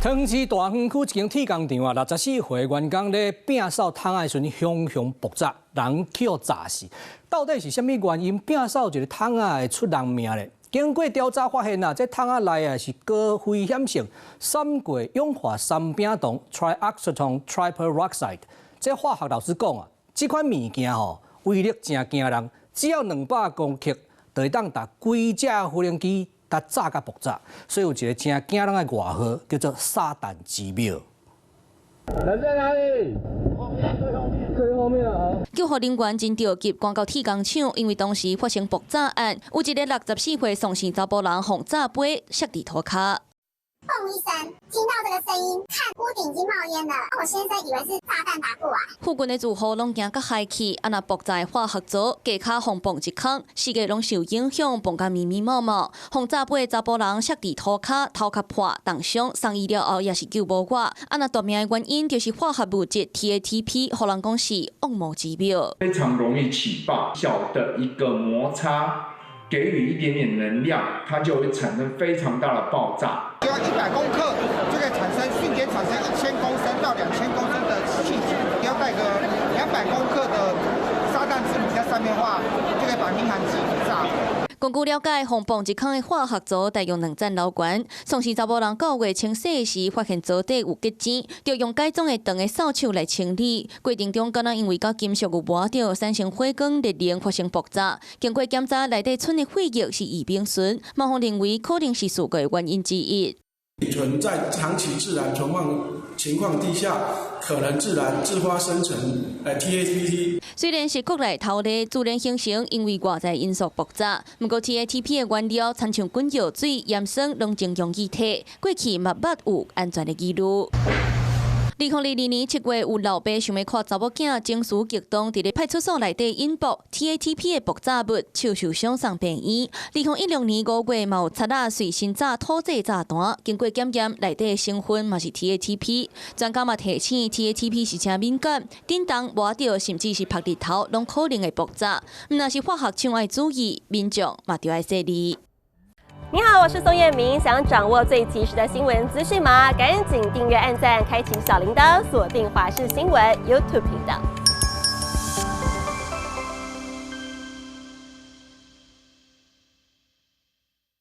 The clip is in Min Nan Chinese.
湯匙大園區一間鐵工廠啊，64歲員工咧摒掃桶仔的時陣，雄雄爆炸，人去予炸死。到底是啥物原因摒掃一个桶仔會出人命咧？經過調查發現啊，這桶仔內啊是高危險性三過氧化三丙酮（trioxygen triperoxide）。這化學老師講啊，這款物件吼威力誠驚人，只要200公克，就會當共規架無人機共炸甲爆炸。所以有一个誠驚人的外號，叫做“撒旦之秒”。人在哪裡？最後面啊！救護人員真著急，趕到鐵工廠，因為當時發生爆炸案，有一个64歲宋姓查埔人予炸飛，摔佇塗跤。嘣一聲，聽到這個聲音，看屋頂已經冒煙了。我先生以為是炸彈打過來。附近的住戶攏驚甲害去，啊若爆炸化學槽，加跤予磅一空，四界攏受影響，磅甲密密麻麻。予炸飛的查埔人摔佇塗跤，頭殼破，重傷，送醫了後也是救無活。啊若奪命的原因就是化學物質 TATP，予人講是惡魔之秒。非常容易起爆，小的一個摩擦，給予一點點能量，它就會產生非常大的爆炸。只要100公克就可以產生瞬間產生1000公升到2000公升的氣體，只要帶個200公克的撒旦之母在上面的話，就可以把民航機炸。根據了解，予磅一空的化學槽大約2層樓懸。宋氏查某人9月清洗時，發現槽底有結晶，就用改裝的長的掃帚來清理。過程中，敢若因為佮金屬有磨著，產生火光熱能發生爆炸。經過檢查，內底剩的廢液是異丙醇，嘛予認為可能是事故的原因之一。乙醇在長期自然存放情況底下，可能自然自發生成TATP。雖然是國內頭例自然形成，因為外在因素爆炸，毋過 TATP 的原料，親像滾藥水、鹽酸，攏真容易退。過去嘛捌有安全的疑慮。2022年7月，有老爸想欲看查某囝，情緒激動，佇咧派出所內底引爆 TATP 的爆炸物，手受傷送病院。2016年5月，嘛有賊仔隨身紮土製炸彈，經過檢驗，內底的成分嘛是 TATP。專家嘛提醒，TATP 是誠敏感，振動、磨著，甚至是曝日頭，攏可能會爆炸。毋但是化學廠愛注意，民眾嘛著愛細膩。你好，我是宋燕明。想掌握最及時的新聞資訊嗎？趕緊訂閱、按讚、開啟小鈴鐺，鎖定華視新聞 YouTube 頻道。